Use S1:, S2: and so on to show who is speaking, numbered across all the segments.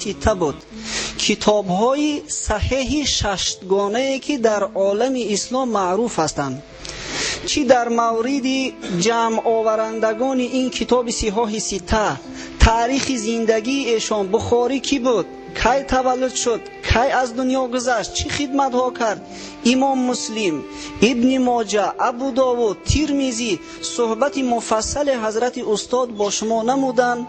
S1: ситта буд. Китобҳои саҳеҳи шаштгонае ки дар олами ислом маъруф ҳастанд. Чӣ дар мавриди ҷамъоварандагони ин китоби сиҳоҳи ситта, таърихи зиндагии эшон, Бухорӣ кӣ буд, кай таваллуд шуд, кай аз дунё гузашт, чӣ хидматҳо кард, Имом Муслим, Ибни Моҷа, Абу Довуд, Тирмизӣ, суҳбати муфассали ҳазрати устод бо шумо намуданд.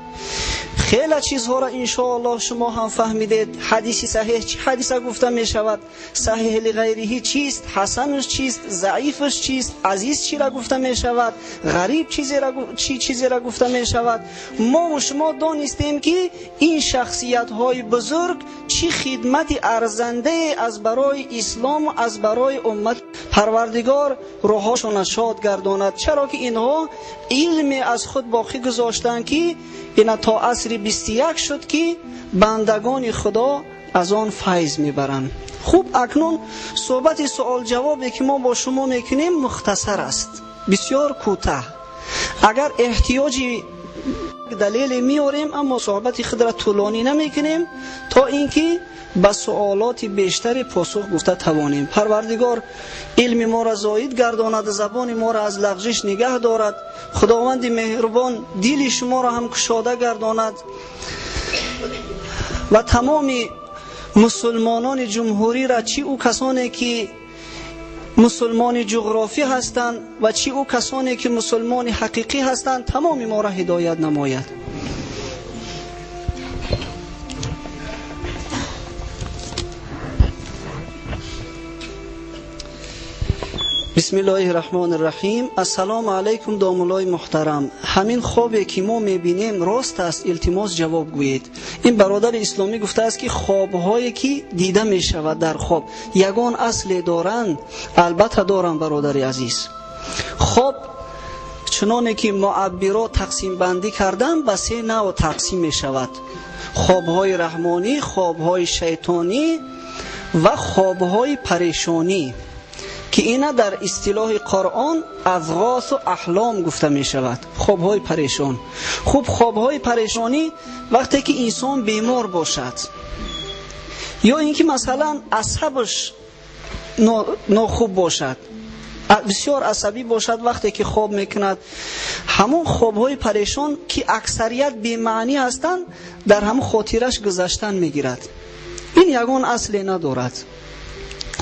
S1: Хеле чизҳоро иншоаллоҳ шумо ҳам фаҳмидед. Ҳадиси саҳеҳ чӣ ҳадиса гуфта мешавад, саҳеҳ лиғайриҳи чист, ҳасанаш чист, заифаш чист, азиз чиро гуфта мешавад, ғариб чӣ чизеро гуфта мешавад. Мо ва шумо донистем ки ин шахсиятҳои бузург чӣ хидмати арзандае аз барои ислом ва аз барои уммат. Парвардигор рӯҳҳошонро шод гардонад, чаро ки инҳо илме аз худ боқӣ гузоштанд ки ина то асри 21 шуд ки бандагони Худо аз он файз мебаранд. Хуб, акнун суҳбати суол-ҷавобе ки мо бо шумо мекунем мухтасар аст, бисёр кӯтаҳ. Агар эҳтиёҷи далеле меорем, аммо суҳбати худро тӯлонӣ намекунем то инки ба суолоти бештаре посух гуфта тавонем. Парвардигор илми моро зоид гардонад, забони моро аз лағжиш нигаҳ дорад. Худованди меҳрубон дили шуморо ҳам кушода гардонад ва тамоми мусулмонони ҷумҳуриро, чӣ ӯ касоне ки мусулмони ҷуғрофӣ ҳастанд ва чӣ ӯ касоне ки мусулмони ҳақиқӣ ҳастанд, тамоми моро ҳидоят намояд. Бисмиллоҳи раҳмони раҳим. Ассалому алайкум, домуллои муҳтарам. Ҳамин хобе ки мо мебинем рост аст? Илтимос ҷавоб гӯед. Ин бародари исломӣ гуфтааст ки хобҳое ки дида мешавад дар хоб ягон асле доранд? Албатта доранд, бародари азиз. Хоб чуноне ки муаббиро тақсимбандӣ кардан ба се навъ тақсим мешавад: хобҳои раҳмонӣ, хобҳои шайтонӣ ва хобҳои парешонӣ, ки ина дар истилоҳи Қуръон азғосу аҳлом гуфта мешавад. Хобҳои парешон. Хуб, хобҳои парешонӣ вақте ки инсон бемор бошад ё ин ки масалан асабаш нохуб бошад, бисёр асабӣ бошад, вақте ки хоб мекунад, ҳамон хобҳои парешон ки аксарият бемаънӣ ҳастанд, дар ҳамон хотираш гузаштан мегирад. Ин ягон асле надорад.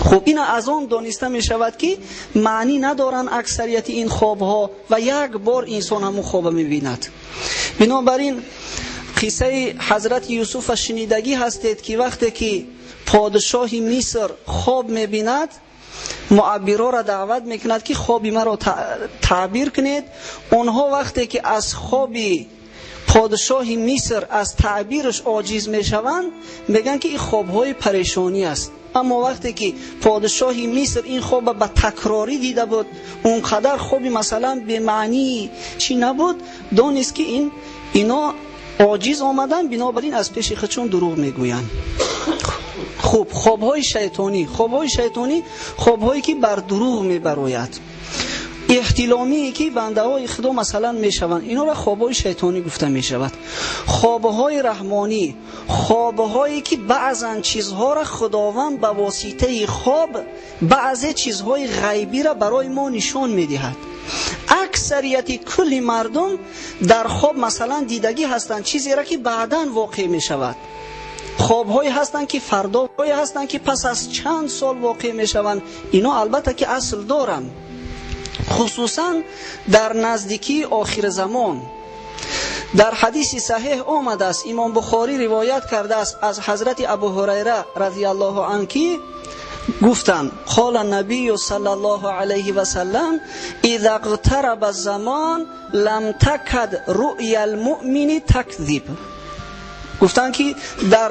S1: Хуб, ин аз он дониста мешавад ки маънӣ надоранд аксарияти ин хобҳо ва як бор инсон ҳамон хоба мебинад. Бинобар ин қиссаи ҳазрати Юсуфа шунидагӣ ҳастед ки вақте ки подшоҳи Миср хоб мебинад, муаббирора даъват мекунад ки хоби маро таъбир кунед. Онҳо вақте ки аз хоби подшоҳи Миср аз таъбираш оҷиз мешаванд, мегӯянд ки ин хобҳои парешонӣ аст. Аммо вақте ки подшоҳи Миср ин хоба ба такрорӣ дида буд, он қадар хоби масалан бемаънӣ чӣ набуд, донист ки ино оҷиз омаданд, бинобар ин аз пеши худшон дурӯғ мегӯянд. Хуб, хобҳои шайтонӣ. Хобҳои шайтонӣ хобҳое ки бар дурӯғ мебарояд, эҳтиломие ки бандаҳои Худо масалан мешаванд, инҳоро хобҳои шайтонӣ гуфта мешавад. Хобҳои раҳмонӣ, хобҳое ки баъзан чизҳоро Худованд ба воситаи хоб баъзе чизҳои ғайбиро барои мо нишон медиҳад. Аксарияти кулли мардум дар хоб масалан дидагӣ ҳастанд чизеро ки баъдан воқеъ мешавад. Хобҳое ҳастанд ки фардоҳое ҳастанд ки пас аз чанд сол воқеъ мешаванд. Ино албатта ки асл доранд, хусусан дар наздикии охир замон. Дар ҳадиси саҳеҳ омадааст, Имом Бухорӣ ривоят кардааст аз ҳазрати Абу Ҳурайра разияллоҳу анҳу ки гуфтанд: қола набию саллаллоҳу алайҳи васаллам иза иқтараба замон лам такад руъя лмуъмини такзиб. Гуфтанд ки дар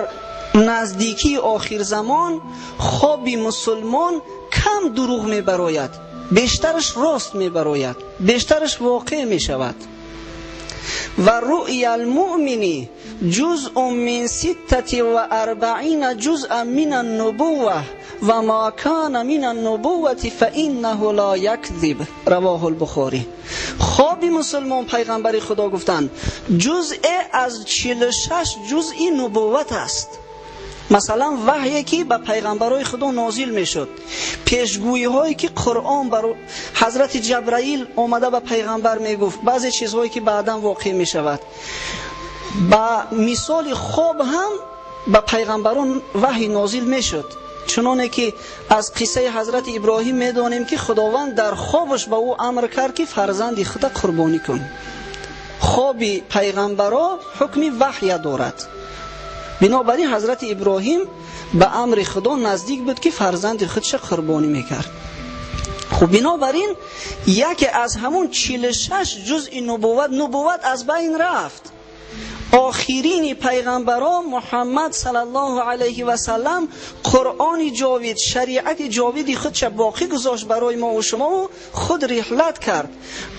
S1: наздикии охир замон хоби мусулмон кам дурӯғ мебарояд, бештараш рост мебарояд, бештараш воқеъ мешавад. Ва руъя лмуъмини ҷузъун мин ситтати ва арбаина ҷузъан мин аннубувва و ما کان من النبوة فانه لا یکذب. رواه البخاری. خواب مسلمان پیغمبر خدا گفتند جزء از 46 جزء نبوت است. مثلا وحیی که به پیغمبرای خدا نازل میشد، پیشگویی هایی که قرآن بر حضرت جبرائیل آمده به پیغمبر میگفت، بعضی چیزهایی که بعدا واقع میشود. با مثال خواب هم به پیغمبران وحی نازل میشد، چنانه که از قصه حضرت ابراهیم میدانیم که خداوند در خوابش به او امر کرد که فرزند خود قربانی کن. خواب پیغمبران حکم وحی دارد. بنابراین حضرت ابراهیم به امر خدا نزدیک بود که فرزند خودش قربانی میکرد. خب بنابراین یکی از همون 46 جزء نبوت از بین رفت. آخرین پیغمبران محمد صلی الله علیه و سلم قرآن جاوید، شریعت جاوید خودش باقی گذاشت برای ما و شما و خود رحلت کرد.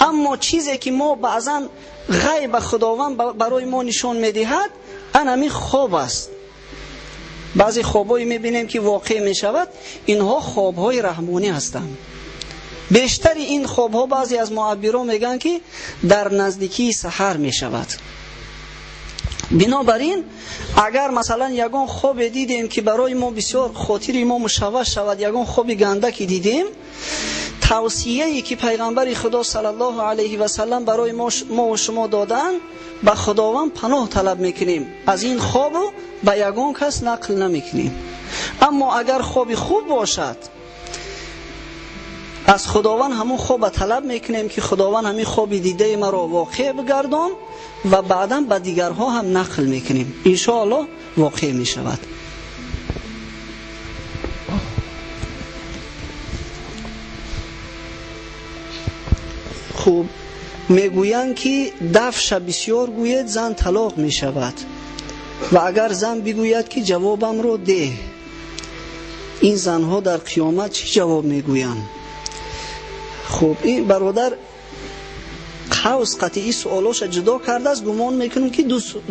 S1: اما چیزی که ما بعضا غیب خداوند برای ما نشان میدهد انمی خواب است. بعضی خوابایی میبینیم که واقع میشود، اینها خوابهای رحمانی هستند. بیشتر این خوابها بعضی از معبران میگن که در نزدیکی سحر میشود. بنابراین اگر مثلا یگان خواب دیدیم که برای ما بسیار خاطر ما مشوش شود، یگان خواب گنده که دیدیم، توصیه‌ای که پیغمبر خدا صلی الله علیه و سلم برای ما و شما دادن، به خداوند پناه طلب میکنیم از این خواب به یگان کس نقل نمیکنیم. اما اگر خواب خوب باشد، از خداوند همون خواب طلب میکنیم که خداوند همین خواب دیده مرا واقع بگردان و بعدا به دیگرها هم نقل میکنیم، انشاءالله واقع میشود. خوب میگویند که دفش بسیار گوید زن طلاق میشود و اگر زن بگوید که جوابم رو ده، این زنها در قیامت چی جواب میگویند؟ خب این برادر قوس قطعی سوالاش جدا کرده است، گمان میکنم که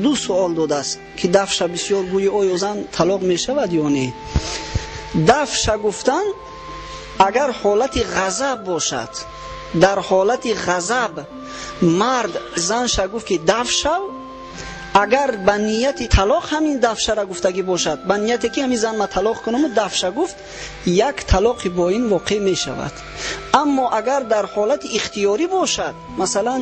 S1: دو سوال داده است که دفش بسیار گویی آیا زن طلاق میشود یا نه. دفش گفتن اگر حالت غضب باشد، در حالت غضب مرد زنش گفت که دفع شو، اگر به نیت طلاق همین دفع را گفتگی باشد، به نیت که همین زن ما طلاق کنم و دفع گفت، یک طلاق با این واقع می شود. اما اگر در حالت اختیاری باشد، مثلا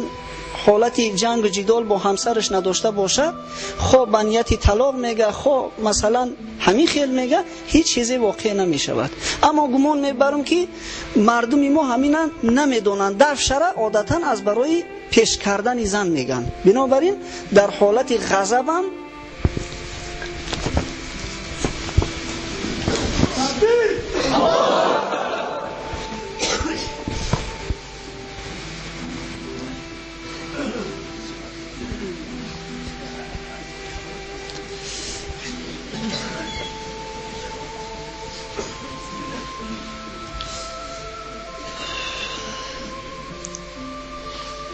S1: حالت جنگ و جدال با همسرش نداشته باشد، خب به نیت طلاق میگه، خب مثلا همین خیل میگه، هیچ چیزی واقع نمی شود. اما گمان میبرم که مردم ما همینا نمیدونند، دفع را عادتا از برای پیش کردن زن میگن. بنابراین در حالت غضب هم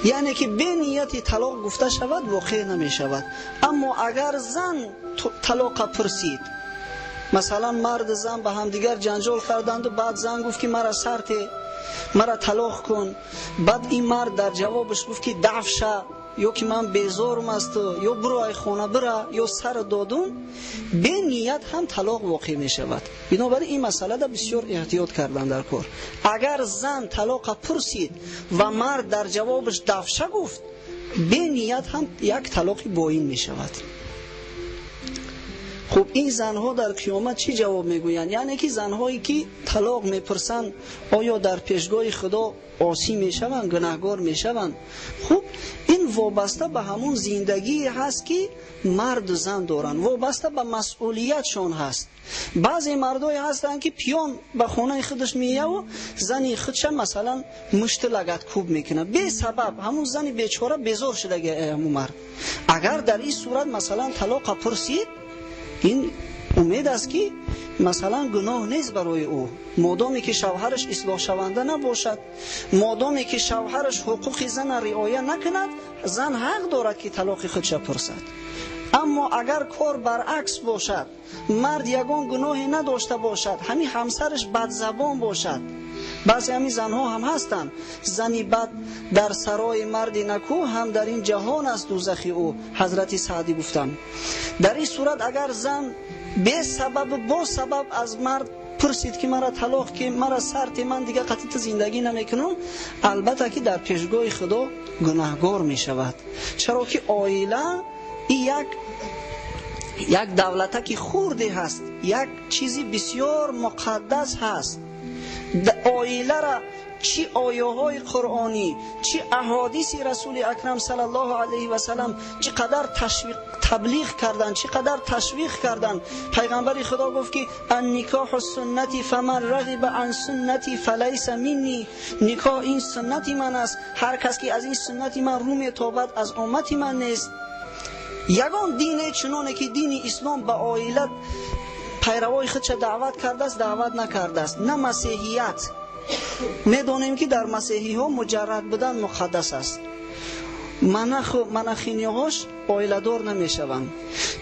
S1: یعنی که به نیت طلاق گفته شود واقع نمی شود. اما اگر زن طلاق پرسید، مثلا مرد زن به همدیگر جنجال کردند و بعد زن گفت که مرا سرته، مرا طلاق کن، بعد این مرد در جوابش گفت که دفع شه، یا که من بیزارم از تو، یا برو ای خانه برا، یا سر دادم، به نیت هم طلاق واقع می شود. بنابراین این مسئله در بسیار احتیاط کردن در کار. اگر زن طلاق پرسید و مرد در جوابش دفشه گفت، به نیت هم یک طلاق باین می شود. خب این زنها در قیامت چی جواب میگویند؟ یعنی که زنهایی که طلاق میپرسند آیا در پیشگاه خدا عاصی میشوند، گناهگار میشوند؟ خب این وابسته به همون زندگی هست که مرد و زن دارن، وابسته به مسئولیتشان هست. بعضی مردای هستند که پیان به خانه خودش میایه و زنی خودش مثلا مشت لگد کوب میکنه بی سبب، همون زن بیچاره بیزار شده همون مرد. اگر در این صورت مثلا طلاق پرسید، این امید است که مثلا گناه نیست برای او، مادامی که شوهرش اصلاح شونده نباشد، مادامی که شوهرش حقوق زن رعایت نکند، زن حق دارد که طلاق خودش پرسد. Аммо агар кор баръакс бошад, мард ягон гуноҳе надошта бошад, ҳамин ҳамсараш бадзабон бошад, баъзе ҳамин занҳо ҳам ҳастанд, зани бад дар сарои марди наку ҳам дар ин ҷаҳон аст дӯзахи ӯ, ҳазрати Саъдӣ гуфтанд. Дар ин сурат агар зан бесабаб бо сабаб аз мард пурсид ки мара талоқ ки мара сарти ман дигар қатъи ту зиндагӣ намекунам, албатта ки дар пешгоҳи Худо гунаҳгор мешавад. Чаро ки оила як давлатаки хурде ҳаст, як чизи бисёр муқаддас ҳаст. Оилара чӣ ояҳои қуръонӣ, чӣ аҳодиси расули акрам саллаллоҳу алайҳи васаллам чӣ қадар таблиғ кардан, чӣ қадар ташвиқ кардан. Пайғамбари Худо гуфт ки ан-никоҳу суннати фаман рағиба ан суннати фалайса минни. Никоҳ ин суннати ман аст, ҳар кас ки аз ин суннати ман рӯ метобад аз уммати ман нест. Ягон дине чуноне ки дини ислом ба оила пайравои худша даъват кардааст, даъват накардааст. На масеҳият. Медонем ки дар масеҳиҳо муҷаррад будан муқаддас аст. Манахиниҳош оиладор намешаванд.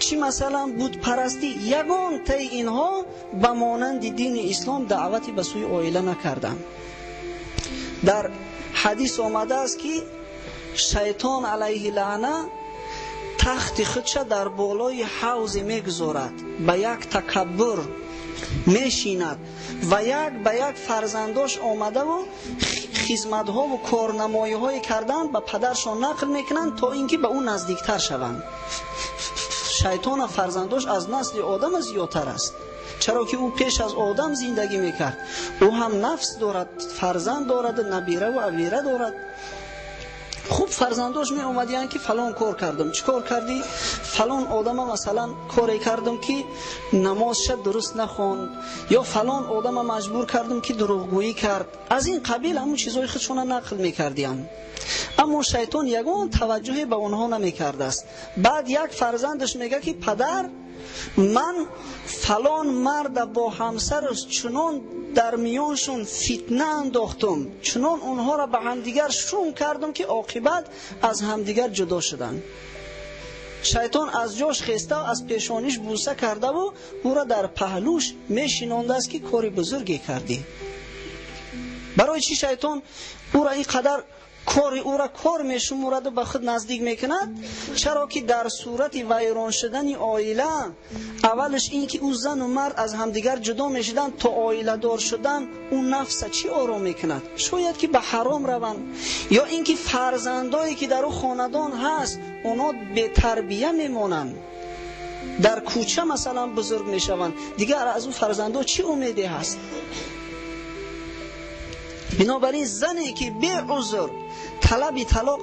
S1: Чӣ масалан бутпарастӣ, ягон таи инҳо ба монанди дини ислом даъвати ба сӯи оила накарданд. Дар ҳадис омадааст ки шайтон алайҳи лаъна тахти худша дар болои ҳавзе мегузорад, ба як такаббур мешинад ва як ба як фарзандош омадаву хизматҳову корнамоиҳое кардан ба падаршон нақл мекунанд то ин ки ба ӯ наздиктар шаванд. Шайтона фарзандош аз насли одама зиёдтар аст, чаро ки ӯ пеш аз одам зиндагӣ мекард. Ӯ ҳам нафс дорад, фарзанд дорад, набираву авира дорад. Хуб фарзандош меомадиянд ки фалон кор кардам. Чӣ кор кардӣ? Фалон одама масалан коре кардам ки намозша дуруст нахонд, ё фалон одама маҷбур кардам ки дурӯғгӯӣ кард. Аз ин қабил ҳамун чизҳои худшона нақл мекардиянд. Аммо шайтон ягон таваҷҷӯҳе ба онҳо намекардааст. Баъд як фарзандаш мега ки падар, ман фалон марда бо ҳамсараш чунон дар миёншон фитна андохтум, чунон онҳоро ба ҳамдигар шум кардум ки оқибат аз ҳамдигар ҷудо шуданд. Шайтон аз ҷош хеста аз пешониш буса кардаву ӯро дар паҳлӯш мешинондааст ки кори бузурге кардӣ. Барои чӣ шайтон ӯро ин қадар кори ӯро кор мешумораду ба худ наздик мекунад? Чаро ки дар сурати вайрон шудани оила аввалаш ин ки ӯ зану мард аз ҳамдигар ҷудо мешуданд, то оиладор шудан ӯ нафса чӣ ором мекунад? Шояд ки ба ҳаром раванд, ё ин ки фарзандое ки дар ӯ хонадон ҳаст онҳо бетарбия мемонанд, дар кӯча масалан бузург мешаванд, дигар аз ӯ фарзандо чӣ умеде ҳаст? Бинобар ин зане ки беузр талаби талоқ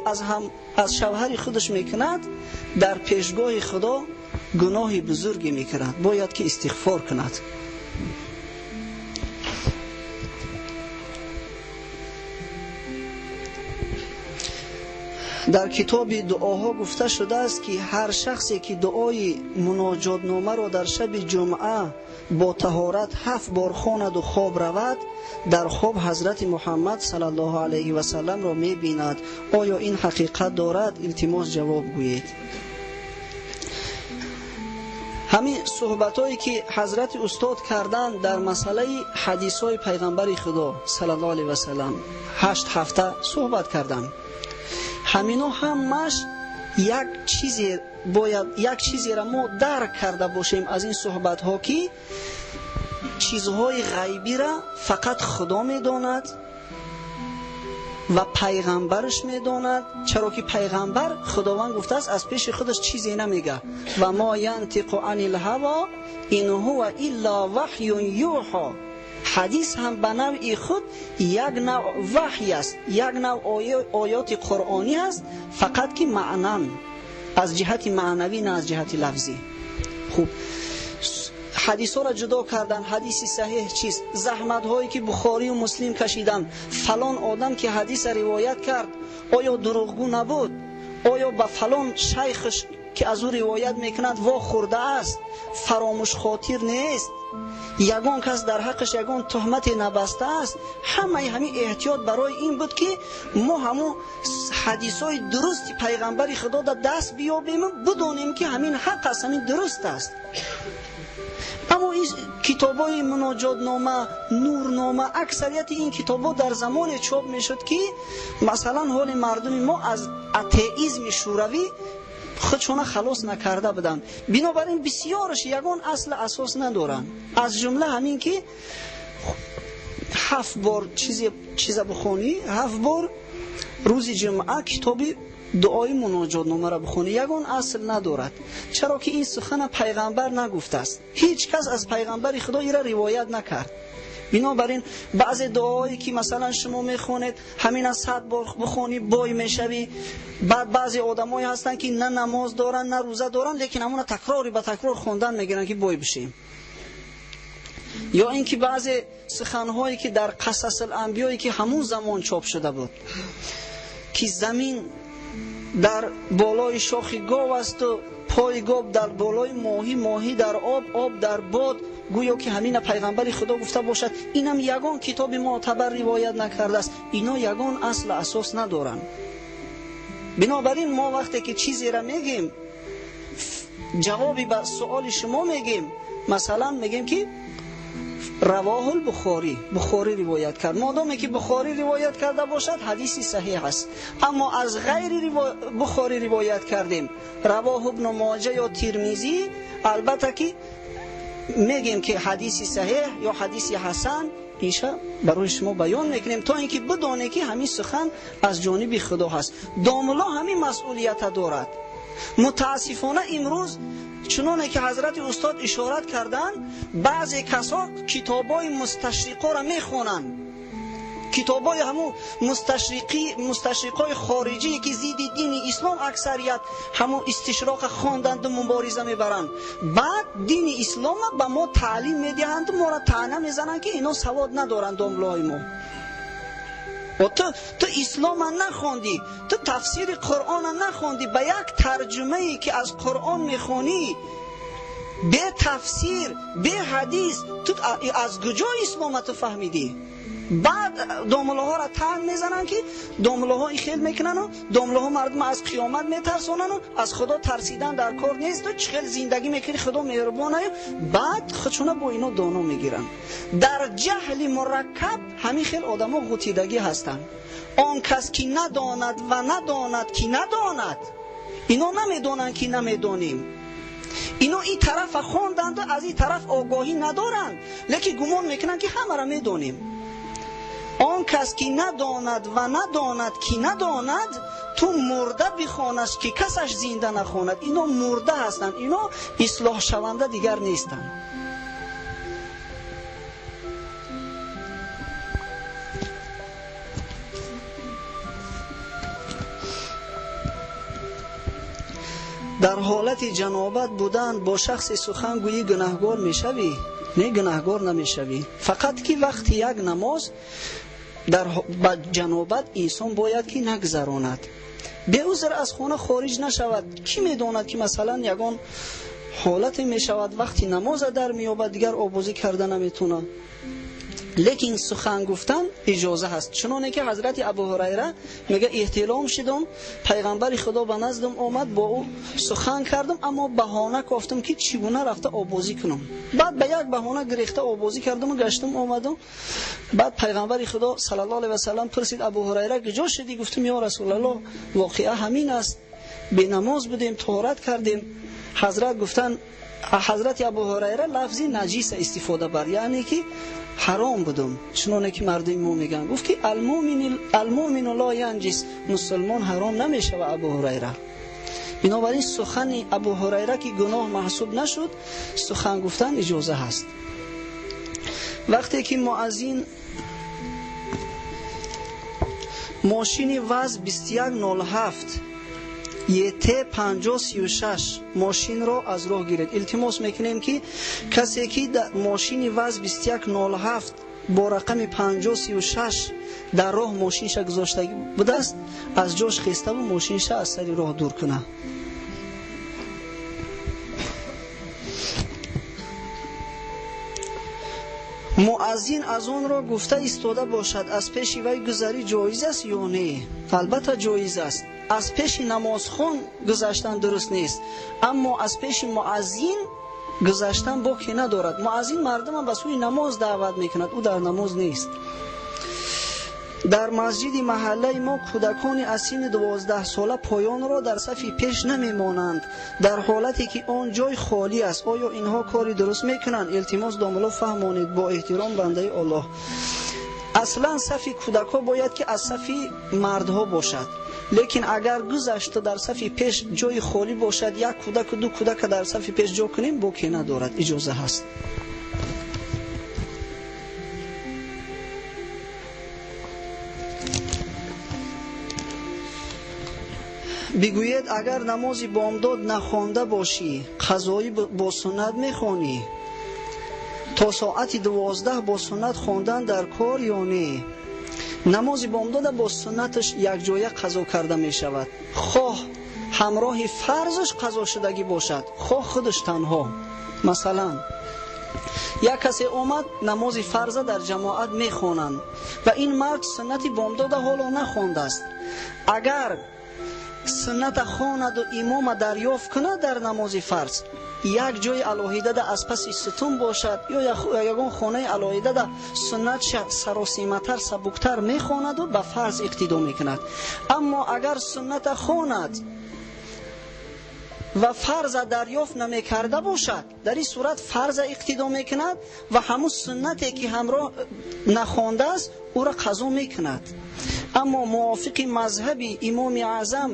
S1: аз шавҳари худаш мекунад, дар пешгоҳи Худо гуноҳи бузурге мекунад, бояд ки истиғфор кунад. Дар китоби дуоҳо гуфта шудааст ки ҳар шахсе ки дуои муноҷотномаро дар шаби ҷумъа бо таҳорат 7 бор хонаду хоб равад, дар хоб ҳазрати Муҳаммад саллаллоҳу алайҳи васалламро мебинад. Оё ин ҳақиқат дорад? Илтимос ҷавоб гӯед. Ҳамин суҳбатҳое ки ҳазрати устод карданд дар масъалаи ҳадисҳои пайғамбари Худо саллаллоҳу алайҳи васаллам 8 ҳафта суҳбат карданд. Ҳамино ҳамаш як чизе бояд, як чизеро мо дарк карда бошем аз ин суҳбатҳо, ки чизҳои ғайбиро фақат Худо медонад ва пайғамбараш медонад. Чаро ки пайғамбар Худованд гуфтааст аз пеши худаш чизе намега. Ва мо янтиқу анил ҳаво ин ҳува илла ваҳюн юҳо. Ҳадис ҳам ба навъи худ як навъ ваҳй аст, як навъ оёти қуръонӣ аст, фақат ки маънан аз ҷиҳати маънавӣ, на аз ҷиҳати лафзӣ. Хуб, ҳадисҳоро ҷудо кардан, ҳадиси саҳеҳ чист, заҳматҳое ки Бухорию Муслим кашиданд, фалон одам ки ҳадиса ривоят кард оё дурӯғгӯ набуд, оё ба фалон шайхаш ки аз ӯ ривоят мекунад вохӯрда аст, фаромӯшхотир нест, ягон кас дар ҳаққаш ягон туҳмате набаста аст. Ҳамаи ҳамин эҳтиёт барои ин буд, ки мо ҳамон ҳадисҳои дурусти пайғамбари Худо дар даст биёбем, бидонем, ки ҳамин ҳақ аст, ҳамин дуруст аст. Аммо ин китобҳои муноҷотнома, нурнома, аксарияти ин китобҳо дар замоне чоп мешуд, ки масалан ҳоли мардуми мо аз атеизми шӯравӣ худшона халос накарда буданд. Бинобар ин бисёраш ягон асл асос надоранд. Аз ҷумла ҳамин ки 7 бор чиза бихонӣ, 7 бор рӯзи ҷумъа китоби дуои муноҷотномаро бихонӣ, ягон асл надорад. Чаро ки ин сухана пайғамбар нагуфтааст, ҳеҷ кас аз пайғамбари Худо ира ривоят накард. Бинобар ин баъзе дуоҳое ки масалан шумо мехонед, ҳамина 100 бор бихонӣ бой мешавӣ. Баъд баъзе одамое ҳастанд, ки на намоз доранд, на рӯза доранд, лекин ҳамона такрори ба такрор хондан мегиранд, ки бой бишем. Ё ин ки баъзе суханҳое ки дар Қасасул-анбиёе ки ҳамун замон чоп шуда буд, ки замин дар болои шохи гов асту пои гов дар болои моҳӣ, моҳӣ дар об, об дар бод, гӯё ки ҳамина пайғамбари Худо гуфта бошад. Инам ягон китоби муътабар ривоят накардааст. Ино ягон асл асос надоранд. Бинобар ин мо вақте ки чизеро мегем, ҷавоби ба суоли шумо мегем, масалан мегем ки Равоҳул Бухорӣ, Бухорӣ ривоят кард. Модоме ки Бухорӣ ривоят карда бошад, ҳадиси саҳиҳ аст. Аммо аз ғайри Бухорӣ ривоят кардем, Равоҳ ибн Моҷа ё Тирмизӣ, албатта ки мегем ки ҳадиси саҳиҳ ё ҳадиси ҳасан, инша барои шумо баён мекунем, то инки бидонед ки ҳамин сухан аз ҷониби Худо ҳаст. Домулло ҳамин масъулията дорад. Мутаассифона имрӯз чуноне ки ҳазрати устод ишорат карданд, баъзе касо китобҳои мусташриқоро мехонанд, китобҳои ҳамун мусташриқои хориҷие ки зидди дини ислом аксарият ҳамун истишроқа хонданду мубориза мебаранд. Баъд дини ислома ба мо таълим медиҳанду моро таъна мезананд, ки ино савод надоранд, домлоҳои мо. Ту ислома нахондӣ, ту тафсири Қуръона нахондӣ, ба як тарҷумае ки аз Қуръон мехонӣ, бе тафсир, бе ҳадис, ту аз куҷо ислома ту фаҳмидӣ? Баъд домлаҳоро таън мезананд, ки домлаҳо ин хел мекунанду домлаҳо мардум аз қиёмат метарсонанду аз Худо тарсидан дар кор нест, чӣ хел зиндагӣ мекунӣ, Худо меҳрубонаю. Баъд худшона бо ино доно мегиранд. Дар ҷаҳли мураккаб ҳамин хел одамо ғутидагӣ ҳастанд. Он кас ки надонад ва надонад ки надонад, ино намедонанд ки намедонем. Ино ин тарафа хонданду аз ин тараф огоҳӣ надоранд, лекин гумон мекунанд, ки ҳамаро медонем. Он кас ки надонад ва надонад ки надонад, ту мурда бихонаш, ки касаш зинда нахонад. Ино мурда ҳастанд, ино ислоҳшаванда дигар нестанд. Дар ҳолати ҷанобат будан бо шахси сухан гӯӣ гунаҳгор мешавӣ? Не, гунаҳгор намешавӣ. Фақат ки вақти як намоз дар ба ҷанобат инсон бояд ки нагзаронад, беузр аз хона хориҷ нашавад. Кӣ медонад ки масалан ягон ҳолате мешавад, вақти намоза дар меёбад, дигар обозӣ карда наметавонад. Лекин сухан гуфтан иҷоза ҳаст. Чуноне ки ҳазрати Абу Ҳурайра мега, эҳтилом шудам, пайғамбари Худо ба наздам омад, бо ӯ сухан кардам, аммо баҳона кофтам, ки чӣ гуна рафта обозӣ кунам. Баъд ба як баҳона гирехта обозӣ кардаму гаштам омадам. Баъд пайғамбари Худо саллаллоҳу алайҳи васаллам пурсид, Абу Ҳурайра куҷо шудӣ? Гуфтам, ё Расулаллоҳ, воқеа ҳамин аст, бенамоз будем, тоҳорат кардем. Ҳазрат гуфтанд, ҳазрати Абу Ҳурайра лафзи наҷиса истифода бар, яъне ки ҳаром будум, чуноне ки мардуми мо мегӯянд. Гуфт ки алмӯмину ло янҷис, мусулмон ҳаром намешава. Абу Ҳурайра. Бинобар ин сухани Абу Ҳурайра ки гуноҳ маҳсуб нашуд, сухан гуфтан иҷоза ҳаст. Вақте ки муаззин мошини ВАЗ 2107 ЕТ 5036 мошинро аз роҳ гиред. Илтимос мекунем, ки касе ки мошини ВАЗ 2107 бо рақами 5036 дар роҳ мошинша гузошта будааст, аз ҷош хеставу мошинша аз сари роҳ дур кунад. Муаззин аз онро гуфта истода бошад, аз пеши вай гузарӣ ҷоиз аст ё не? Албатта ҷоиз аст. Аз пеши намозхон гузаштан дуруст нест, аммо аз пеши муаззин гузаштан боке надорад. Муаззин мардумро ба сӯи намоз даъват мекунад, ӯ дар намоз нест. Дар масҷиди маҳаллаи мо кӯдакони аз синни 12 сола поёнро дар сафи пеш намемонанд, дар ҳолате ки он ҷой холӣ аст. Оё инҳо кори дуруст мекунанд? Илтимос домулло фаҳмонед. Бо эҳтиром, бандаи Аллоҳ. Аслан сафи кӯдакҳо бояд ки аз сафи мардҳо бошад, лекин агар гузашта дар сафи пеш ҷои холӣ бошад, як кӯдаку ду кӯдака дар сафи пеш ҷо кунем, боке надорад, иҷоза ҳаст. Бигӯед, агар намози бомдод нахонда бошӣ, қазоӣ бо суннат мехонӣ? То соати 12 бо суннат хондан дар кор ё не? Намози бомдода бо суннаташ якҷоя қазо карда мешавад, хоҳ ҳамроҳи фарзаш қазо шудагӣ бошад, хоҳ худаш танҳо. Масалан, як касе омад намози фарза дар ҷамоат мехонанд ва ин мард суннати бомдода ҳоло нахондааст. Агар сунната хонаду имома дарёфт кунад дар намози фарз, як ҷои алоҳидада аз паси сутун бошад ё ягон хонаи алоҳидада суннатша саросиматар, сабуктар мехонаду ба фарз иқтидо мекунад. Аммо агар сунната хонад ва фарза дарёфт намекарда бошад, дар ин сурат фарза иқтидо мекунад ва ҳамун суннате ки ҳамроҳ нахондааст, ӯро қазо мекунад. Аммо мувофиқи мазҳаби имоми аъзам,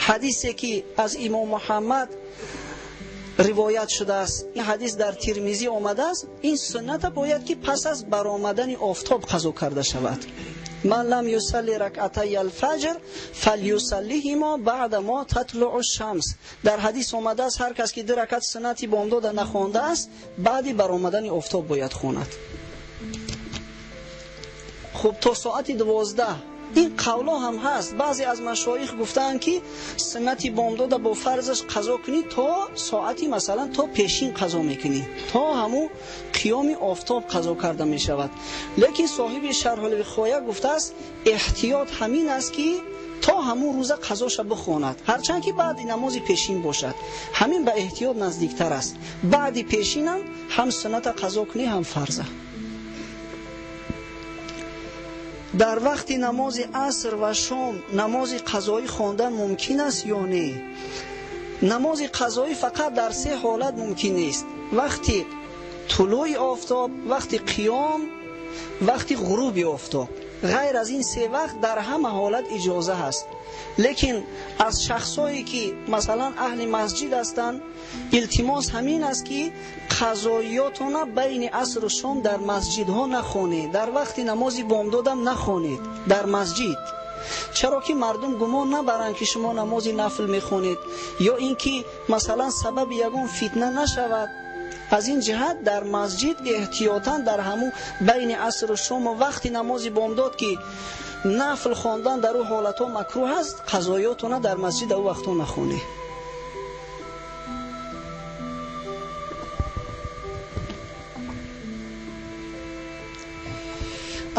S1: ҳадисе ки аз имом Муҳаммад ривоят шудааст, ин ҳадис дар Тирмизӣ омадааст, ин сунната бояд ки пас аз баромадани офтоб қазо карда шавад. Ман лам юсалли ракъатай алфаҷр фалюсаллиҳимо баъда мо татлуъу шамс. Дар ҳадис омадааст, ҳар кас ки ду ракат суннати бомдода нахондааст, баъди баромадани офтоб бояд хонад. Хуб, то соати 12 ин қавло ҳам ҳаст. Баъзе аз машоих гуфтаанд, ки суннати бомдода бо фарзаш қазо кунӣ то соати, масалан, то пешин қазо мекунӣ, то ҳамун қиёми офтоб қазо карда мешавад. Лекин соҳиби Шарҳулвиқоя гуфтааст, эҳтиёт ҳамин аст ки то ҳамун рӯза қазоша бихонад, ҳарчанд ки баъди намози пешин бошад. Ҳамин ба эҳтиёт наздиктар аст. Баъди пешинам ҳам сунната қазо кунӣ, ҳам фарза. Дар вақти намози аср ва шом намози қазоӣ хондан мумкин аст ё не? Намози қазоӣ фақат дар се ҳолат мумкин нест: вақти тулӯи офтоб, вақти қиём, вақти ғуруби офтоб. Ғайр аз ин се вақт дар ҳама ҳолат иҷоза ҳаст. Лекин аз шахсое ки масалан аҳли масҷид ҳастанд, илтимос ҳамин аст ки қазоиётона байни асру шом дар масҷидҳо нахонед, дар вақти намози бомдодам нахонед дар масҷид. Чаро ки мардум гумон набаранд ки шумо намози нафл мехонед, ё ин ки масалан сабаби ягон фитна нашавад. Аз ин ҷиҳат дар масҷид эҳтиётан дар ҳамун байни асру шому вақти намози бомдод ки нафл хондан дар ӯ ҳолатҳо макрӯҳ аст, қазоиётона дар масҷид дар ӯ вақтҳо нахонед.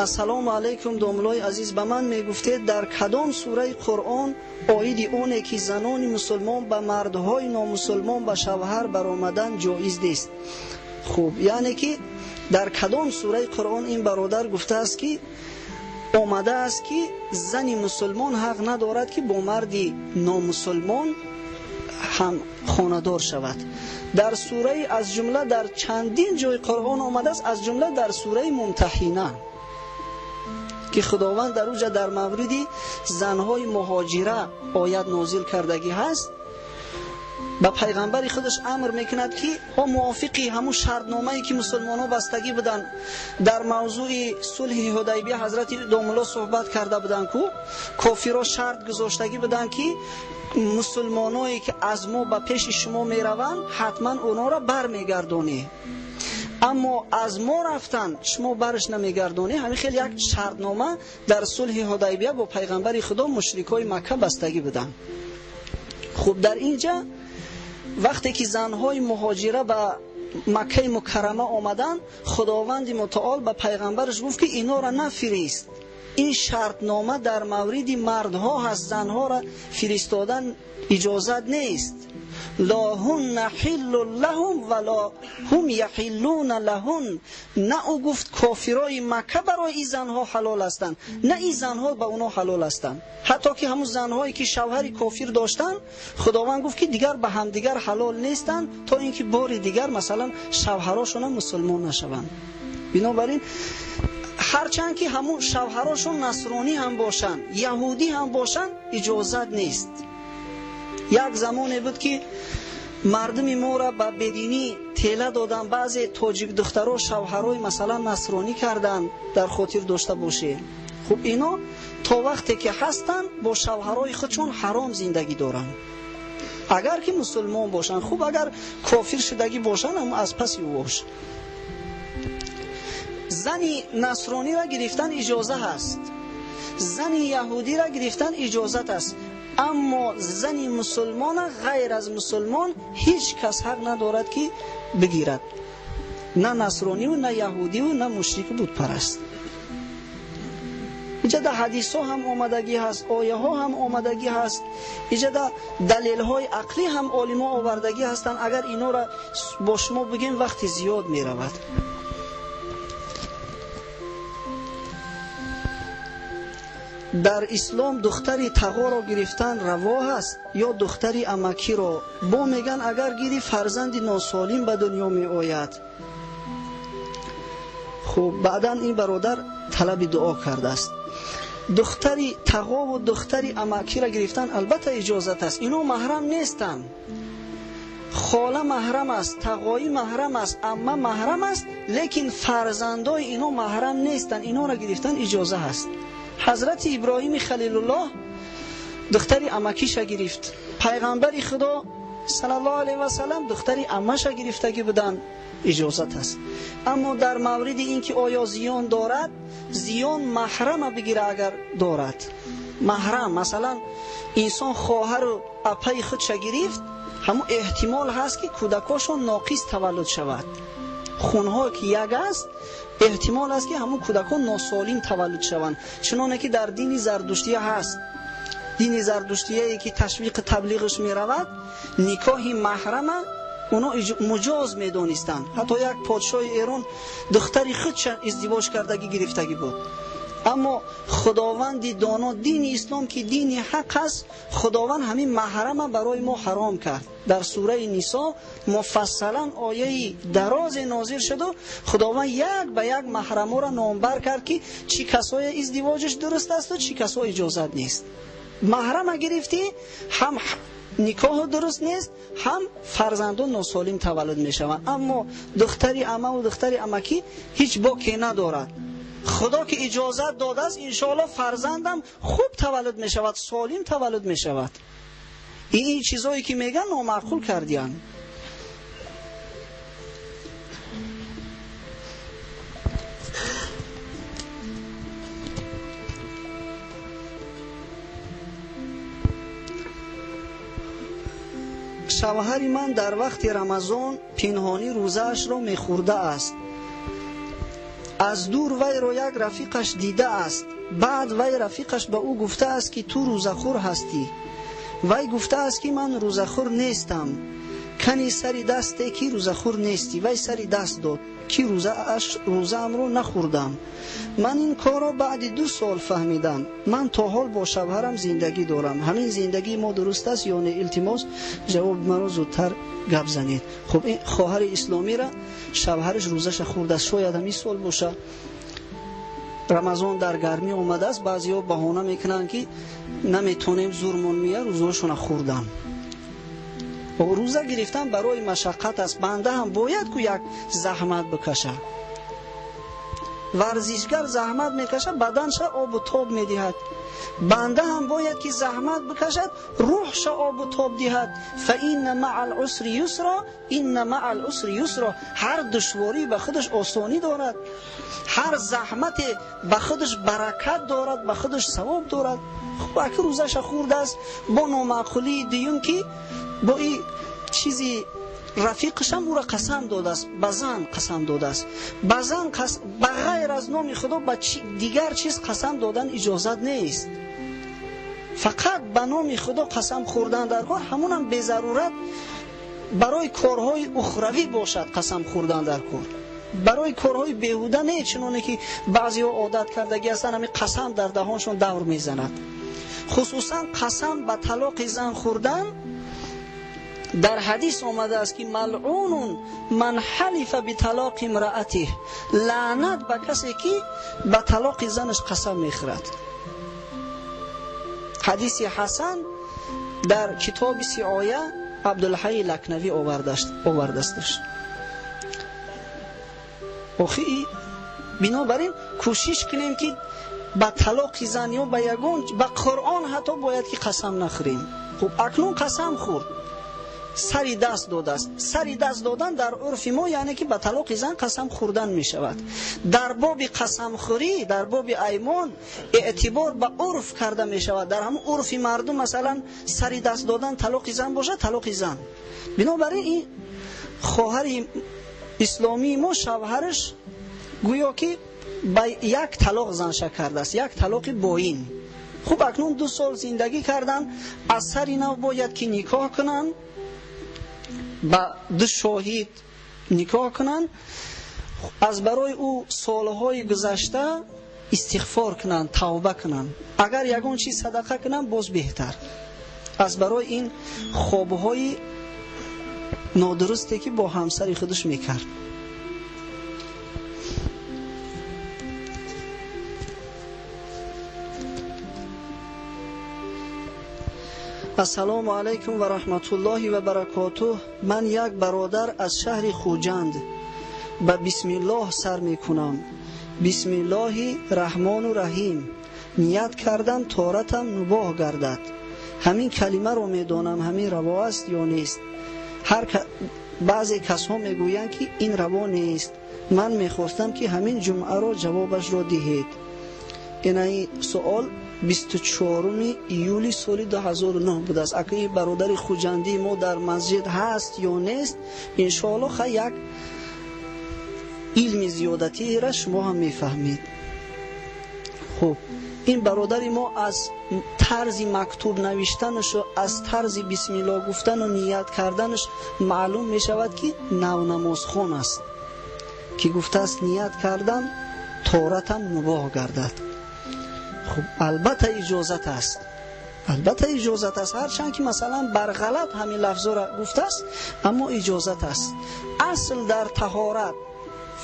S1: Ассалому алайкум, домлои азиз, ба ман мегуфтед дар кадом сураи Қуръон оиди оне ки занони мусулмон ба мардҳои номусулмон ба шавҳар баромадан ҷоиз нест? Хуб, яъне ки дар кадом сураи Қуръон ин бародар гуфтааст ки омадааст ки зани мусулмон ҳақ надорад ки бо марди номусулмон ҳам хонадор шавад. Дар сураи аз ҷумла дар чандин ҷои Қуръон омадааст, аз ҷумла дар сураи Мумтаҳина ки Худованд дар уҷа дар мавриди занҳои муҳоҷира оят нозил кардагӣ ҳаст. Ба пайғамбари худаш амр мекунад ки ҳо мувофиқи ҳамун шартномае ки мусулмонҳо бастагӣ буданд дар мавзӯи сулҳи Ҳудайбия, ҳазрати домулло суҳбат карда буданд, ку кофиро шарт гузоштагӣ буданд ки мусулмоное ки аз мо ба пеши шумо мераванд, ҳатман онҳоро бармегардонед, аммо аз мо рафтан шумо барш намегардонед. Ҳамин хел як шартнома дар сулҳи Ҳудайбия бо пайғамбари Худо мушрикои Макка бастагӣ буданд. Хуб, дар инҷа вақте ки занҳои муҳоҷира ба Маккаи Мукаррама омаданд, Худованди Мутаол ба пайғамбараш гуфт ки инора нафирист. Ин шартнома дар мавриди мардҳо ҳаст, занҳоро фиристодан иҷозат нест. ла ҳунна ҳиллун лаҳум ва ла ҳум яҳиллуна лаҳун. На ӯ гуфт кофирои Макка барои ин занҳо ҳалол ҳастанд, на ин занҳо ба онҳо ҳалол ҳастанд. Ҳатто ки ҳамун занҳое ки шавҳари кофир доштанд, Худованд гуфт ки дигар ба ҳамдигар ҳалол нестанд то инки бори дигар масалан шавҳарошон мусулмон нашаванд. Бинобар ин ҳарчанд ки ҳамун шавҳарошон насронӣ ҳам бошанд, яҳудӣ ҳам бошанд, иҷозат нест. Як замоне буд ки мардуми моро ба бединӣ тела доданд, баъзе тоҷик духтаро шавҳарои масалан насронӣ карданд, дар хотир дошта бошед. Хуб, ино то вақте ки ҳастанд бо шавҳарои худшон ҳаром зиндагӣ доранд. Агар ки мусулмон бошанд, хуб, агар кофир шудагӣ бошанд, ҳам аз паси ӯ бош. Зани насрониро гирифтан иҷоза ҳаст, зани яҳудиро гирифтан иҷозат аст, аммо зани мусулмона ғайр аз мусулмон ҳеҷ кас ҳақ надорад ки бигирад, на насрониву на яҳудиву на мушрику бутпараст. Иҷа дар ҳадисҳо ҳам омадагӣ ҳаст, ояҳо ҳам омадагӣ ҳаст, иҷа дар далелҳои ақлӣ ҳам олимо овардагӣ ҳастанд. Агар инора бо шумо бигем вақти зиёд меравад. Дар ислом духтари тағоро гирифтан раво ҳаст ё духтари амакиро? Бо меган агар гири фарзанди носолим ба дунё меояд. Хуб, баъдан ин бародар талаби дуо кардааст. Духтари тағову духтари амакиро гирифтан албатта иҷозат аст. Ино маҳрам нестанд. Хола маҳрам аст, тағоӣ маҳрам аст, амма маҳрам аст, лекин фарзандои ино маҳрам нестанд. Инора гирифтан иҷоза ҳаст. Ҳазрати Иброҳими Халилуллоҳ духтари амакиша гирифт. Пайғамбари Худо саллаллоҳу алайҳи васаллам духтари аммаша гирифтагӣ буданд, иҷозат аст. Аммо дар мавриди ин ки оё зиён дорад, зиён маҳрама бигира агар дорад. Маҳрам, масалан, инсон хоҳару апаи худша гирифт, ҳамун эҳтимол ҳаст ки кӯдакошон ноқис таваллуд шавад. Хунҳо ки як аст, эҳтимол аст ки ҳамун кӯдакон носолим таваллуд шаванд. Чуноне ки дар дини зардуштия ҳаст. Дини зардуштияе ки ташвиқи таблиғаш меравад, никоҳи маҳрама оно муҷоз медонистанд. Ҳатто як подшоҳи Эрон духтари худша издивоҷ кардагӣ гирифтагӣ буд. Аммо Худованди доно, дини ислом ки дини ҳақ аст, Худованд ҳамин маҳрама барои мо ҳаром кард. Дар сураи Нисо муфассалан ояи дарозе нозил шуду Худованд як ба як маҳраморо номбар кард ки чӣ касое издивоҷаш дуруст асту чӣ касо иҷозат нест. Маҳрама гирифтӣ, ҳам никоҳу дуруст нест, ҳам фарзандон носолим таваллуд мешаванд. Аммо духтари амаву духтари амакӣ ҳеҷ боке надорад. Худо ки иҷозат додааст, иншоаллоҳ фарзандам хуб таваллуд мешавад, солим таваллуд мешавад. Ин чизое ки меган номаъқул кардиянд. Шавҳари ман дар вақти Рамазон пинҳонӣ рӯзаашро мехӯрдааст. Аз дур вайро як рафиқаш дидааст. Баъд вай рафиқаш ба ӯ гуфтааст ки ту рӯзахӯр ҳастӣ. Вай гуфтааст ки ман рӯзахӯр нестам. Кани сари дасте ки рӯзахӯр нестӣ. Вай сари даст дод ки рӯзаамро нахӯрдам. Ман ин корро баъди 2 сол фаҳмидам. Ман то ҳол бо шавҳарам зиндагӣ дорам. Ҳамин зиндагии мо дуруст аст ё не? Илтимос, ҷавоби маро зудтар гап занед. Хуб, ин хоҳари исломиро шавҳараш рӯзаша хӯрдааст. Шояд ҳамин сол боша. Рамазон дар гармӣ омадааст, баъзеҳо баҳона мекунанд ки наметонем, зурмон меяд, рӯзаҳошона хӯрдам. Рӯза гирифтан барои машаққат аст. Банда ҳам бояд ку як заҳмат бикашад. Варзишгар заҳмат мекашад, баданша обу тоб медиҳад. Банда ҳам бояд ки заҳмат бикашад, рӯҳша обу тоб диҳад. Фа инна маъал усри юсро, инна маъал усри юсро. Ҳар душворӣ ба худаш осонӣ дорад, ҳар заҳмате ба худаш баракат дорад, ба худаш савоб дорад. Хуб, аки рӯзаша хӯрдааст бо номаъқулии дуюм ки бо ин чизи Рафиқаш ҳам ӯро қасам додааст, ба зан қасам додааст. Ба зан ба ғайр аз номи Худо ба дигар чиз қасам додан иҷозат нест. Фақат ба номи Худо қасам хӯрдан дар кор, ҳамонам безарурат барои корҳои ухравӣ бошад қасам хӯрдан дар кор. Барои корҳои беҳуда не, чуноне ки баъзеҳо одат кардагӣ ҳастанд, ҳамин қасам дар даҳоншон давр мезанад. Хусусан қасам ба талоқи зан хӯрдан дар ҳадис омадааст ки малъунун ман ҳалифа биталоқи имраатиҳ, лаънат ба касе ки ба талоқи занаш қасам мехӯрад. Ҳадиси ҳасан дар китоби Сиоя Абдулҳай Лакнавӣ овардасташ. Охи бинобар ин кӯшиш кунем ки ба талоқи зан ё ба ягон ба Қуръон ҳатто бояд ки қасам нахӯрем. Хуб, акнун қасам хӯрд, сари даст додааст. Сари даст додан дар урфи мо яъне ки ба талоқи зан қасам хӯрдан мешавад. Дар боби қасамхӯрӣ, дар боби аймон эътибор ба урф карда мешавад. Дар ҳамон урфи мардум масалан сари даст додан талоқи зан бошад, талоқи зан. Бинобар ин ин хоҳари исломии мо шавҳараш гӯё ки ба як талоқ занша кардааст, як талоқи боин. Хуб, акнун 2 сол зиндагӣ кардан, аз сари нав бояд ки никоҳ кунанд, ба 2 шоҳид никоҳ кунанд, аз барои ӯ солҳои гузашта истиғфор кунанд, тавба кунанд. Агар ягон чиз садақа кунанд боз беҳтар. Аз барои ин хобҳои нодурусте ки бо ҳамсари худаш мекард. Ассалому алайкум ва раҳматуллоҳи ва баракотуҳ. Ман як бародар аз шаҳри Хуҷанд ба бисмиллоҳ сар мекунам. Бисмиллоҳи раҳмону раҳим. Ният кардам торатам мубоҳ гардад. Ҳамин калимаро медонам, ҳамин раво аст ё нест? Баъзе касҳо мегӯянд ки ин раво нест. Ман мехостам ки ҳамин ҷумъаро ҷавобашро диҳед. Инаи суол 24 июли соли 2009 будааст. Акнун ин бародари хуҷандии мо дар масҷид ҳаст ё нест, иншоаллоҳ хай як илми зиёдатиро шумо ҳам мефаҳмед. Хуб, ин бародари мо аз тарзи мактуб навиштанаш ва аз тарзи бисмиллоҳ гуфтану ният карданаш маълум мешавад ки навнамозхон аст, ки гуфтааст ният кардам торатам мубоҳ гардад. Хуб, албатта иҷозат аст, албатта иҷозат аст, ҳарчанд ки масалан барғалат ҳамин лафзоро гуфтааст, аммо иҷозат аст. Асл дар таҳорат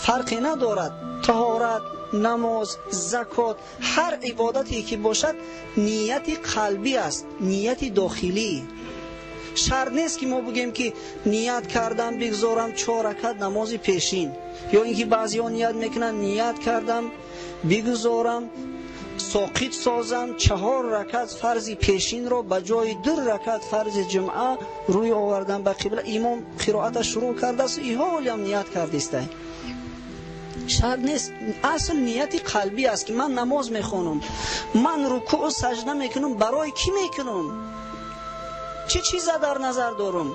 S1: фарқе надорад. Таҳорат, намоз, закот, ҳар ибодате ки бошад нияти қалбӣ аст, нияти дохилӣ. Шарт нест ки мо бигӯем ки ният кардам бигзорам 4 ракат намози пешин, ё ин ки баъзеҳо ният мекунанд ният кардам бигузорам соқит созам 4 ракат фарзи пешинро ба ҷои 2 ракат фарзи ҷумъа рӯй овардам ба қибла. Имом қироаташ шурӯъ кардааст, иҳолиам ният кардистай. Шарт нест. Асл нияти қалбӣ аст ки ман намоз мехонам, ман рукӯъу сажда мекунам, барои кӣ мекунам, чӣ чиза дар назар дорам?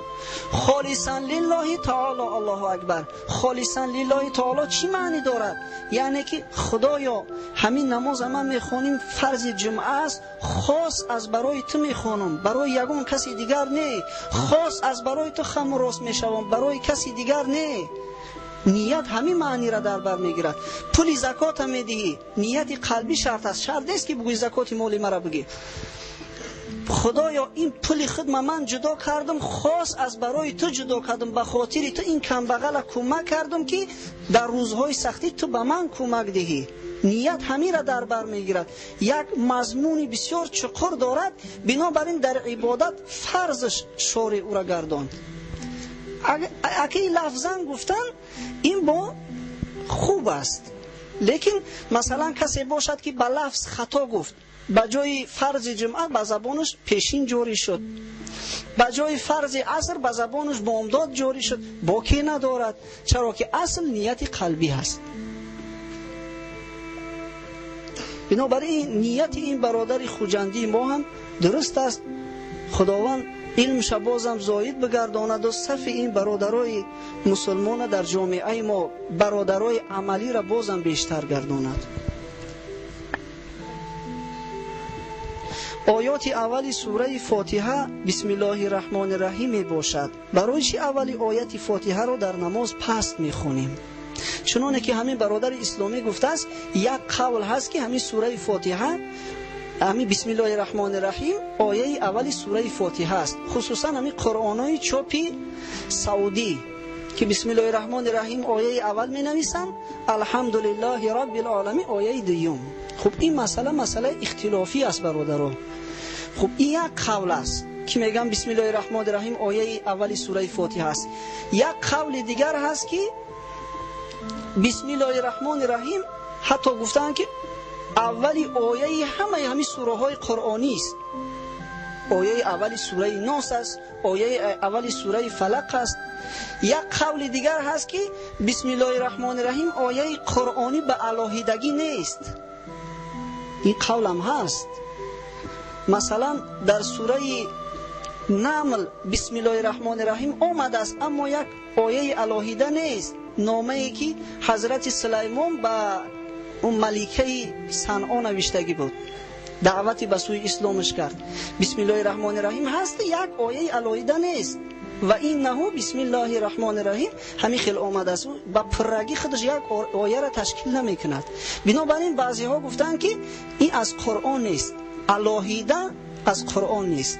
S1: Холисан лиллоҳи таоло. Аллоҳу акбар. Холисан лиллоҳи таоло чӣ маънӣ дорад? Яъне ки Худоё, ҳамин намоза ман мехоним фарзи ҷумъа аст, хос аз барои ту мехонам, барои ягон каси дигар не, хос аз барои ту хаму рост мешавам, барои каси дигар не. Ният ҳамин маъниро дар бар мегирад. Пули закота медиҳӣ, нияти қалбӣ шарт аст. Шарт нест ки бигӯӣ закоти моли маро бигир. Худоё, ин пули худ ман ҷудо кардам, хос аз барои ту ҷудо кардам, ба хотири ту ин камбағала кӯмак кардам ки дар рӯзҳои сахтӣ ту ба ман кӯмак диҳӣ. Ният ҳаминро дар бар мегирад. Як мазмуни бисёр чуқур дорад, бинобар ин дар ибодат фарзш шори ӯро гардонд. Аки лафзан гуфтан ин бо хуб аст, лекин масалан касе бошад ки ба лафз хато гуфт, ба ҷои фарзи ҷумъа ба забонаш пешин ҷорӣ шуд, ба ҷои фарзи аср ба забонаш бомдод ҷорӣ шуд, боке надорад, чаро ки асл нияти қалбӣ ҳаст. Бинобар ин нияти ин бародари хуҷандии мо ҳам дуруст аст. Худованд Илмша бозам зоид бигардонаду сафи ин бародарои мусулмона дар ҷомеаи мо бародарои амалиро бозам бештар гардонад. Оёти аввали сураи Фотиҳа бисмиллоҳи раҳмони раҳим мебошад. Барои чӣ аввали ояти Фотиҳаро дар намоз паст мехонем? Чуноне ки ҳамин бародари исломӣ гуфтааст, як қавл ҳаст ки ҳамин сураи Фотиҳа, ҳамин бисмиллоҳи раҳмони раҳим ояи аввали сураи Фотиҳа аст. Хусусан ҳамин қуръонҳои чопи саудӣ ки бисмиллоҳи раҳмони раҳим ояи аввал менависанд, алҳамдулиллоҳи роббил оламин ояи дуюм. Хуб, ин масъала масъалаи ихтилофӣ аст, бародаро. Хуб, ин як қавл аст ки мегӯям бисмиллоҳи раҳмони раҳим ояи аввали сураи Фотиҳа аст. Як қавли дигар ҳаст ки бисмиллоҳи раҳмони раҳим ҳатто гуфтаанд ки аввали ояи ҳамаи ҳамин сураҳои қуръонӣ аст. Ояи аввали сураи Нос аст, ояи аввали сураи Фалақ аст. Як қавли дигар ҳаст ки бисмиллоҳи раҳмони раҳим ояи қуръонӣ ба алоҳидагӣ нест. Ин қавлам ҳаст. Масалан, дар сураи Намл бисмиллоҳи раҳмони раҳим омадааст, аммо як ояи алоҳида нест. Номае ки ҳазрати Сулаймон ба он маликаи Санъо навиштагӣ буд, даъвати ба сӯи исломаш кард. Бисмиллоҳи раҳмони раҳим ҳаст, як ояи алоҳида нест. Ва иннаҳу бисмиллоҳи раҳмони раҳим ҳамин хел омадааст, ба пуррагӣ худаш як ояро ташкил намекунад. Бинобар ин баъзеҳо гуфтанд ки ин аз Қуръон нест, алоҳида аз Қуръон нест.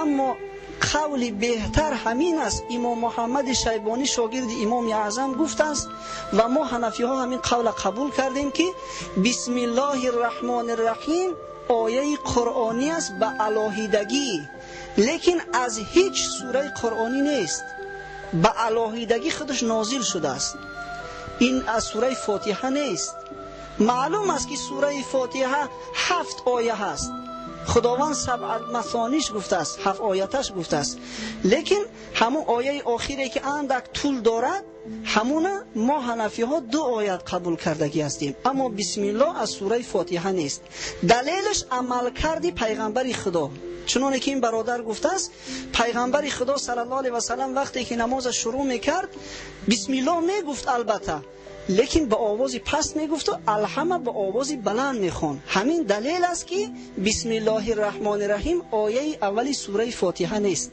S1: Аммо қавли беҳтар ҳамин аст. Имом Муҳаммади Шайбонӣ шогирди имоми аъзам гуфтааст ва мо ҳанафиҳо ҳамин қавла қабул кардем ки бисмиллоҳи раҳмони раҳим ояи қуръонӣ аст ба алоҳидагӣ, лекин аз ҳеҷ сураи қуръонӣ нест, ба алоҳидагӣ худаш нозил шудааст. Ин аз сураи Фотиҳа нест. Маълум аст ки сураи Фотиҳа 7 оя ҳаст. Худованд сабъ масониш гуфтааст, 7 ояташ гуфтааст, лекин ҳамон ояи охире ки андак тул дорад, ҳамуна мо ҳанафиҳо 2 оят қабул кардагӣ ҳастем. Аммо бисмиллоҳ аз сураи Фотиҳа нест. Далелаш амалкарди пайғамбари Худо. Чуноне ки ин бародар гуфтааст, пайғамбари Худо саллаллоҳу алайҳи васаллам вақте ки намоза шурӯъ мекард, бисмиллоҳ мегуфт албатта, лекин ба овози паст мегуфту алҳама ба овози баланд мехонд. Ҳамин далел аст ки бисмиллоҳи раҳмони раҳим ояи аввали сураи Фотиҳа нест.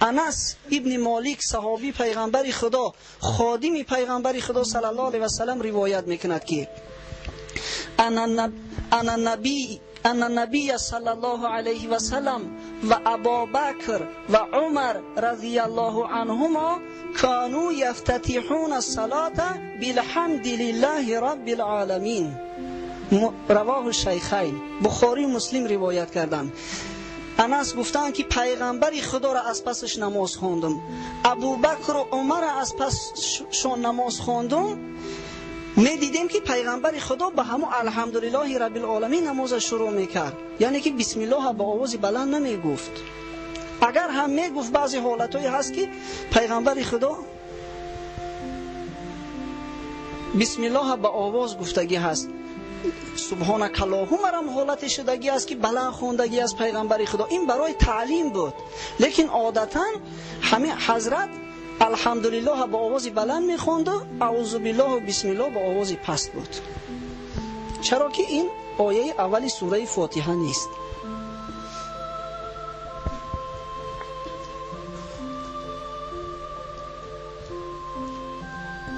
S1: Анас ибни Молик саҳоби пайғамбари Худо, ходими пайғамбари Худо саллаллоҳу алайҳи васаллам ривоят мекунад ки ана набия саллаллоҳу алайҳи васаллам ва Абубакр ва Умар разияллоҳу анҳумо кану яфтатиҳуна салата билҳамдилиллаҳи роббил оламин. Равоҳу Шайхайн, Бухорӣ Муслим ривоят карданд. Анас гуфтанд ки пайғамбари Худоро аз пасаш намоз хондум, Абубакру Умарро аз пасшон намоз хондум. Медидем ки пайғамбари Худо ба ҳамон алҳамдулиллоҳи раббил оламин намоза шурӯъ мекард, яъне ки бисмиллоҳ ба овози баланд намегуфт. Агар ҳам мегуфт, баъзе ҳолатҳое ҳаст ки пайғамбари Худо бисмиллоҳ ба овоз гуфтагӣ ҳаст. Субҳонакаллоҳумарам ҳолате шудагӣ аст ки баланд хондагӣ аст пайғамбари Худо. Ин барои таълим буд, лекин одатан ҳамин ҳазрат алҳамдулиллоҳ ба овози баланд мехонду, аузубиллоҳу бисмиллоҳ ба овози паст буд. Чаро ки ин ояи аввали сураи Фотиҳа нест.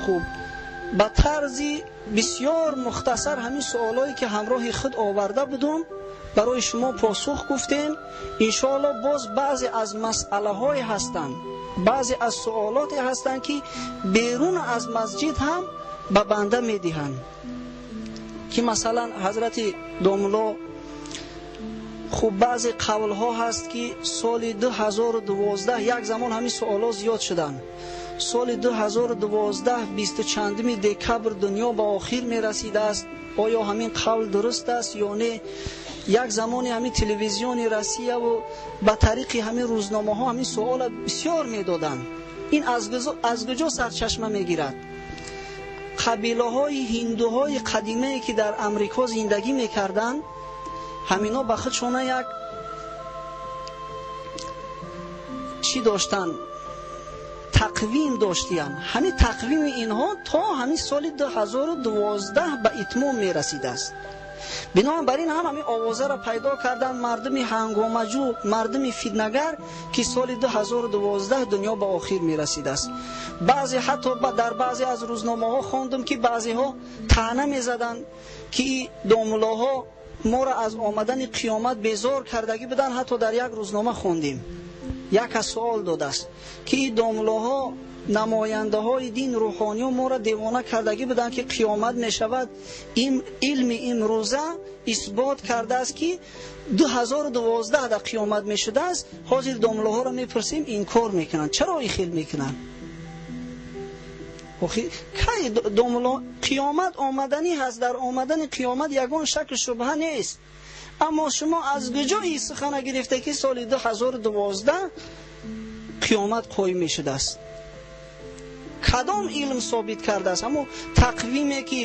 S1: Хуб, ба тарзи бисёр мухтасар ҳамин суолое ки ҳамроҳи худ оварда будум барои шумо посух гуфтем. Иншоаллоҳ боз баъзе аз масъалаҳое ҳастанд, баъзе аз суолоте ҳастанд ки берун аз масҷид ҳам ба банда медиҳанд, ки масалан ҳазрати домло, хуб баъзе қавлҳо ҳаст ки соли 2012 як замон ҳамин суолҳо зиёд шуданд. Соли 2012 24 декабр дунё ба охир мерасидааст. Оё ҳамин қавл дуруст аст ё не? Як замоне ҳамин телевизиони Россияву ба тариқи ҳамин рӯзномаҳо ҳамин суола бисёр медоданд. Ин аз куҷо сарчашма мегирад? Қабилаҳои ҳиндуҳои қадимае ки дар Амрико зиндагӣ мекарданд, ҳамино ба худшона як Чӣ доштан? Тақвим доштиян. Ҳамин тақвими инҳо то ҳамин соли 2012 ба итмом мерасидааст. Бинобар ин ҳам ҳамин овозаро пайдо карданд мардуми ҳангомаҷӯ, мардуми фитнагар, ки соли 2012 дунё ба охир мерасидааст. Баъзе ҳатто дар баъзе аз рӯзномаҳо хондам, ки баъзеҳо таъна мезаданд, ки домуллоҳо моро аз омадани қиёмат безор кардагӣ буданд. Ҳатто дар як рӯзнома хондем, як аз суол додааст, ки домуллоҳо намояндаҳои дин, рӯҳониё моро девона кардагӣ буданд, ки қиёмат мешавад. Ин илми имрӯза исбот кардааст, ки 2012 дар қиёмат мешудааст. Ҳозир домуллоҳоро мепурсем, инкор мекунанд. Чаро ин хел мекунанд? Охи кай домулло қиёмат омаданӣ ҳаст, дар омадани қиёмат ягон шак шубҳа нест. Аммо шумо аз куҷо ин сухана гирифта, ки соли 2012 қиёмат қоим мешудааст? Кадом илм собит кардааст? Ҳамон тақвиме, ки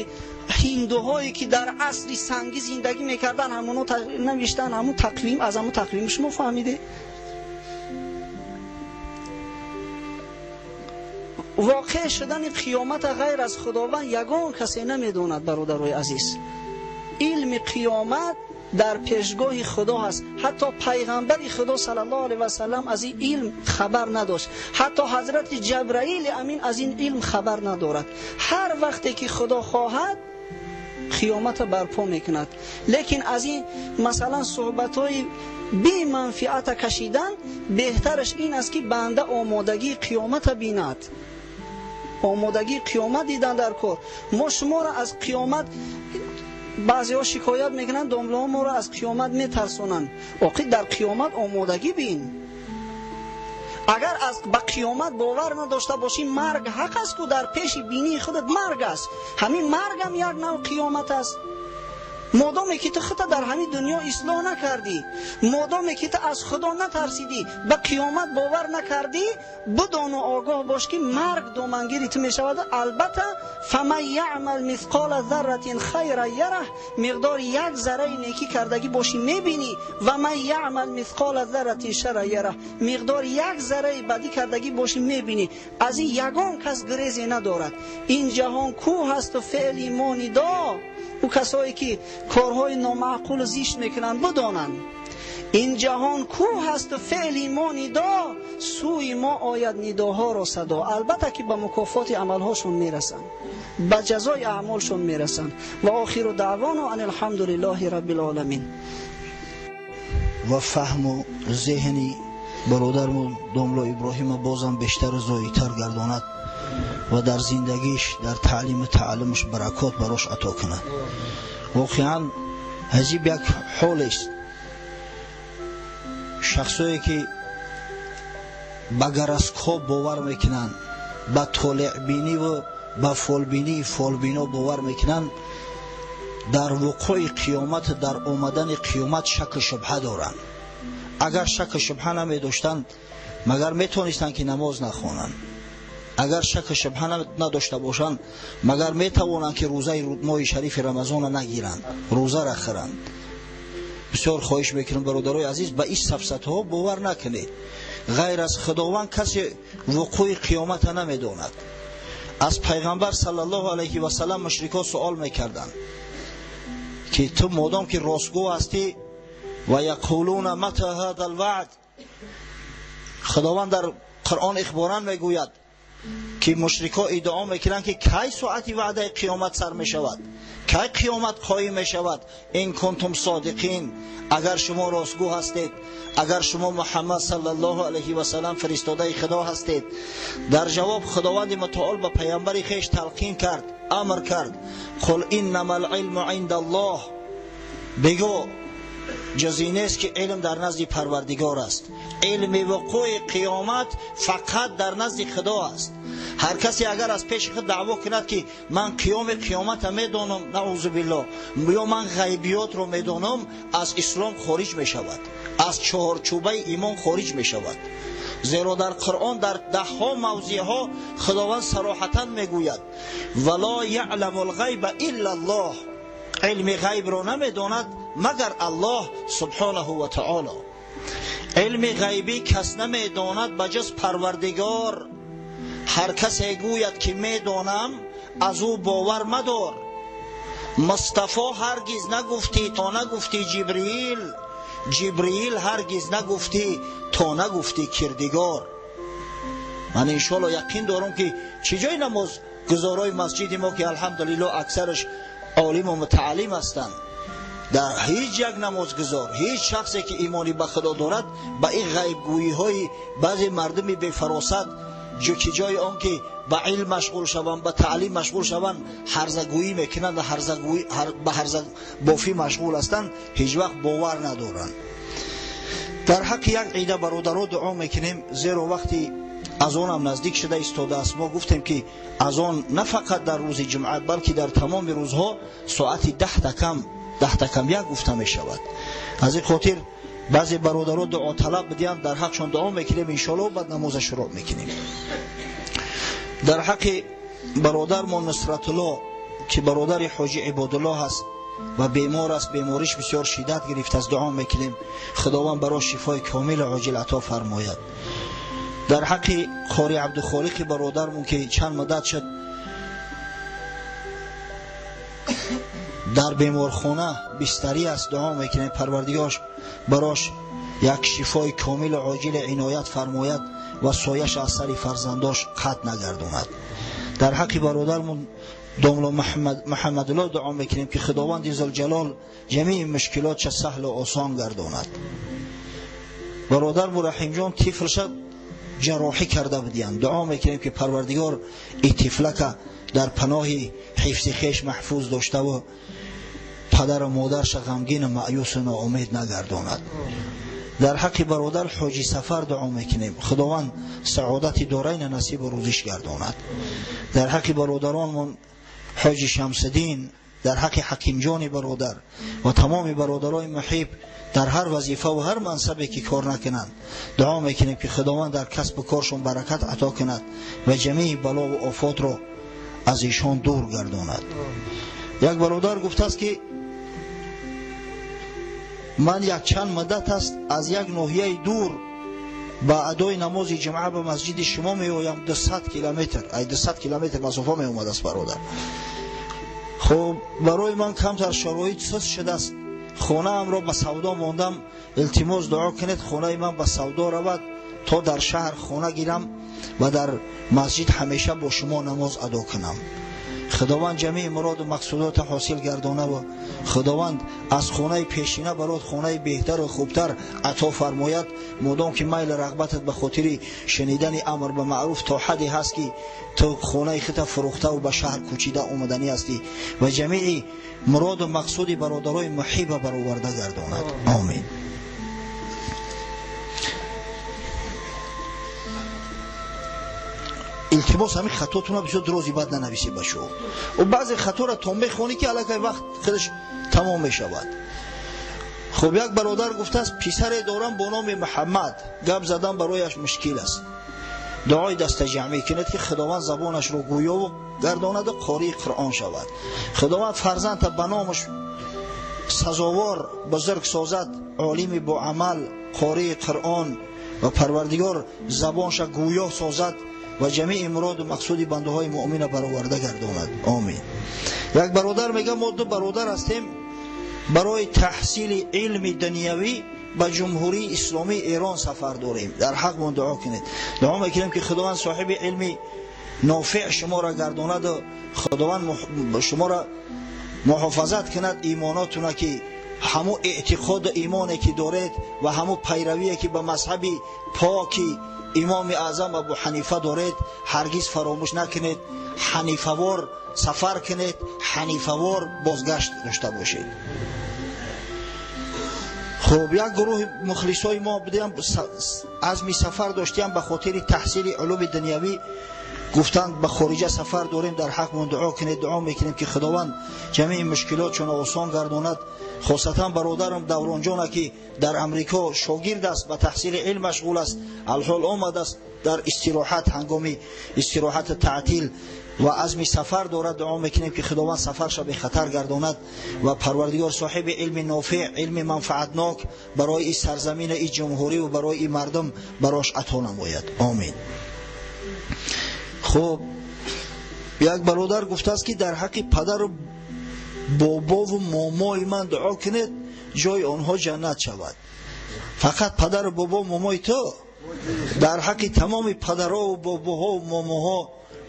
S1: ҳиндуҳое, ки дар асри сангӣ зиндагӣ мекарданд, ҳамоно навиштанд, ҳамон тақвим, аз ҳамон тақвим шумо фаҳмиде? Воқеъ шудани қиёмата ғайр аз Худованд ягон касе намедонад, бародарои азиз. Илми қиёмат дар пешгоҳи Худо ҳаст. Ҳатто пайғамбари Худо саллаллоҳу алайҳи васаллам аз ин илм хабар надошт. Ҳатто ҳазрати Ҷабраили амин аз ин илм хабар надорад. Ҳар вақте ки Худо хоҳад қиёмата барпо мекунад. Лекин аз ин масалан суҳбатҳои беманфиата кашидан беҳтараш ин аст, ки банда омодагии қиёмата бинад. Омодагии қиёмат дидан дар кор. Мо шуморо аз қиёмат баъзеҳо шикоят мекунанд, домлаҳо моро аз қиёмат метарсонанд. Оқи дар қиёмат омодагӣ бин. Агар аз ба қиёмат бовар надошта бошӣ, марг ҳақ аст, ку дар пеши бинии худат марг аст. Ҳамин маргам як нав қиёмат аст. Модоме ки ту худта дар ҳамин дунё ислоҳ накардӣ, модоме ки ту аз Худо натарсидӣ, ба қиёмат бовар накардӣ, бидону огоҳ бош, ки марг домангири ту мешавад. Албатта фаман яъмал мисқола зарратин хайран яраҳ, миқдори як зарраи некӣ кардагӣ бошӣ мебинӣ, ва ман яъмал мисқола зарратин шарран яраҳ, миқдори як зарраи бадӣ кардагӣ бошӣ мебинӣ. Аз ин ягон кас гурезе надорад. Ин ҷаҳон кӯҳ ҳасту феъли мо нидо. Ӯ касое ки корҳои номаъқул зишт мекунанд бидонанд, ин ҷаҳон кӯҳ ҳасту феъли мо нидо, сӯи мо ояд нидоҳоро садо. Албатта ки ба мукофоти амалҳошон мерасанд, ба ҷазои аъмолшон мерасанд. Ва охиру даъвоно ан алҳамдулиллоҳи раббил оламин.
S2: Ва фаҳму зеҳни бародармон домло Иброҳима бозам бештару зоитар гардонад ва дар зиндагиш, дар таълиму тааллумаш баракот барош ато кунад. Воқеан аҷиб як ҳолест. Шахсое ки ба гороскоп бовар мекунанд, ба толеъбиниву ба фолбинии фолбино бовар мекунанд, дар вуқӯи қиёмат, дар омадани қиёмат шаку шубҳа доранд. Агар шаку шубҳа намедоштанд, магар метавонистанд ки намоз нахонанд? Агар шаку шубҳа надошта бошанд, магар метавонанд ки рӯзаи моҳи шарифи Рамазонро нагиранд, рӯзара хӯранд? Бисёр хоҳиш мекунам, бародарои азиз, ба ин сафсатҳо бовар накунед. Ғайр аз Худованд касе вуқӯи қиёмата намедонад. Аз пайғамбар саллаллоҳу алайҳи васаллам мушрикҳо суол мекарданд, ки ту модом ки ростгӯ ҳастӣ, ва яқулуна мата ҳаза алваъд. Худованд дар Қуръон ихборан мегӯяд, ки мушрикҳо иддао мекунанд, ки кай соати ваъдаи қиёмат сар мешавад, кай қиёмат қоим мешавад. Ин кунтум содиқин, агар шумо ростгӯ ҳастед, агар шумо Муҳаммад саллаллоҳу алайҳи васаллам фиристодаи Худо ҳастед. Дар ҷавоб Худованди мутаол ба паямбари хеш талқин кард, амр кард: қул иннама алилму инда Аллоҳ, бигӯ ҷуз ин нест ки илм дар назди Парвардигор аст. Илми вуқӯи қиёмат фақат дар назди Худо аст. Ҳар касе агар аз пеши худ даъво кунад, ки ман қиёми қиёмата медонам, наузу биллоҳ, ё ман ғайбиётро медонам, аз ислом хориҷ мешавад, аз чаҳорчӯбаи имон хориҷ мешавад. Зеро дар Қуръон дар даҳҳо мавзеъҳо Худованд сароҳатан мегӯяд: вала яъламу лғайба илла Аллоҳ, илми ғайбро намедонад магар Аллоҳ субҳонаҳу ва таоло. Илми ғайбӣ кас намедонад ба ҷуз Парвардигор. Ҳар касе гӯяд ки медонам, аз ӯ бовар мадор. Мустафо ҳаргиз нагуфтӣ то нагуфтӣ Ҷибриил, Ҷибриил ҳаргиз нагуфтӣ то нагуфтӣ Кирдигор. Ман иншоалло яқин дорам ки чӣ ҷои намозгузорои масҷиди мо ки алҳамдулиллоҳ аксараш олиму мутааллим ҳастанд, дар ҳеҷ як намозгузор, ҳеҷ шахсе ки имони ба Худо дорад ба ин ғайбгӯиҳои баъзе мардуми бефаросат ки ҷои он ки ба илм машғул шаванд, ба таълим машғул шаванд, ҳарзагӯӣ мекунанд ва ба ҳарзабофӣ машғул ҳастанд, ҳеҷ вақт бовар надоранд. Дар ҳаққи як ида бародаро дуо мекунем, зеро вақти азонам наздик шуда истодааст. Мо гуфтем ки азон на фақат дар рӯзи ҷумъа, балки дар тамоми рӯзҳо соати 9:50 гуфта мешавад. Аз ин хотир баъзе бародаро дуоталаб бидиҳанд, дар ҳақшон дуо мекунем иншоалло, баъд намоза шурӯъ мекунем. Дар ҳаққи бародармон Нусратулло ки бародари ҳоҷи Ибодуллоҳ аст ва бемор аст, бемориш бисёр шиддат гирифтааст, дуо мекунем Худованд барош шифои комилу оҷил ато фармояд. Дар ҳаққи қори Абдухолиқи бародармон ки чанд муддат шуд дар беморхона бистарӣ аст, дуо мекунем Парвардигор барош як шифои комилу оҷил иноят фармояд ва сояш аз сари фарзандош қатъ нагардонад. Дар ҳаққи бародармон домло Муҳаммадулло дуо мекунем ки Худованди Зулҷалол ҷамеи мушкилотша саҳлу осон гардонад. Бародармон Раҳимҷон тифлша ҷарроҳӣ карда будиянд, дуо мекунем ки Парвардигор ин тифлака дар паноҳи ҳифзи хеш маҳфуз доштаву падару модарша ғамгину маъюсу ноумед нагардонад. Дар ҳаққи бародар ҳоҷи Сафар дуо мекунем, Худованд саодати дорайна насибу рӯзиш гардонад. Дар ҳаққи бародаронмон ҳоҷи Шамсиддин, дар ҳаққи Ҳакимҷони бародар ва тамоми бародарои муҳиб дар ҳар вазифа ва ҳар мансабе ки кор накунанд, дуо мекунем ки Худованд дар касбу коршон баракат ато кунад ва ҷамеи балову офотро аз ишон дур гардонад. Як бародар гуфтааст ки ман якчанд муддат аст аз як ноҳияи дур ба адои намози ҷумъа ба масҷиди шумо меоям, 200 километр, ай 200 километр масофа меомадааст бародар. Хуб, барои ман камтар шароит суст шудааст, хонаамро ба савдо мондам, илтимос дуо кунед хонаи ман ба савдо равад то дар шаҳр хона гирам ва дар масҷид ҳамеша бо шумо намоз адо кунам. Худованд ҷамеи муроду мақсудота ҳосил гардонаву Худованд аз хонаи пешина барот хонаи беҳтару хубтар ато фармояд. Модом ки майлу рағбатат ба хотири шунидани амр ба маъруф то ҳадде ҳаст ки ту хонаи худта фурӯхтаву ба шаҳр кӯчида омаданӣ ҳастӣ ва ҷамеи муроду мақсуди бародарои муҳиба бароварда гардонад. Омин. Илтимос ҳамин хатотуна бисёр дрози бад нанависед ба шумо. Баъзе хаторо то мехонӣ ки аллакай вақт худаш тамом мешавад. Хуб, як бародар гуфтааст писаре дорам бо номи Муҳаммад, гап задан барояш мушкил аст. Дуои дастаҷамъӣ кунед ки Худованд забонашро гӯё гардонаду қории Қуръон шавад. Худованд фарзандта ба номаш сазовор бузург созад, олими боамал, қории Қуръон ва Парвардигор забонша гӯё созад ва ҷамеи муроду мақсуди бандаҳои муъмина бароварда гардонад. Омин. Як бародар мегӯяд мо ду бародар ҳастем, барои таҳсили илми дунявӣ ба Ҷумҳурии Исломии Эрон сафар дорем, дар ҳақмон дуо кунед. Дуо мекунем ки Худованд соҳиби илми нофеъ шуморо гардонаду Худованд шуморо муҳофазат кунад имонотуна ки ҳамун эътиқоду имоне ки доред ва ҳамун пайравие ки ба мазҳаби поки имоми аъзам Абу Ҳанифа доред ҳаргиз фаромӯш накунед. Ҳанифавор сафар кунед, ҳанифавор бозгашт дошта бошед. Хуб, як гурӯҳи мухлисои мо будем, азми сафар доштем ба хотири таҳсили улуми дунявӣ. Гуфтанд ба хориҷа сафар дорем, дар ҳақмон дуо кунед. Дуо мекунем, ки Худованд ҷамеи мушкилотшон осон гардонад. Хосатан бародарам Давронҷона, ки дар Амрико шогирд аст, ба таҳсили илм машғул аст, алҳол омадааст дар истироҳат, ҳангоми истироҳати таътил ва азми сафар дорад. Дуо мекунем, ки Худованд сафарша бехатар гардонад ва Парвардигор соҳиби илми нофеъ, илми манфаатнок барои и сарзамина, и ҷумҳурӣ ва барои и мардум барош ато намояд. Омин. Хуб, як бародар гуфтааст, ки дар ҳаққи падару бобову момои ман дуо кунед, ҷои онҳо ҷаннат шавад. Фақат падару бобо момои ту, дар ҳаққи тамоми падарову бобоҳову момоҳо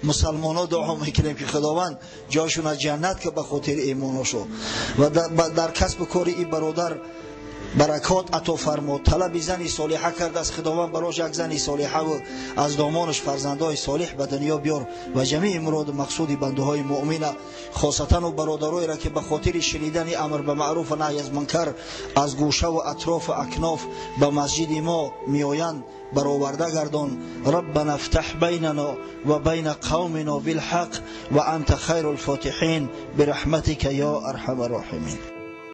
S2: мусалмонҳо дуо мекунем, ки Худованд ҷойшона ҷаннат ка ба хотири имоношо ва дар касбу кори и бародар баракот ато фармод. Талаби зани солиҳа кардааст, Худованд барош як зани солиҳаву аз домонаш фарзандои солиҳ ба дунё биёр ва ҷамеи муроду мақсуди бандаҳои муъмина, хосатану бародароеро, ки ба хотири шунидани амр ба маъруф ва наҳй аз мункар аз гӯшаву атрофу акноф ба масҷиди мо меоянд, бароварда гардон. Раббана ифтаҳ байнано ва байна қавмино билҳақ ва анта хайру лфотиҳин бирахматика ё арҳама роҳимин.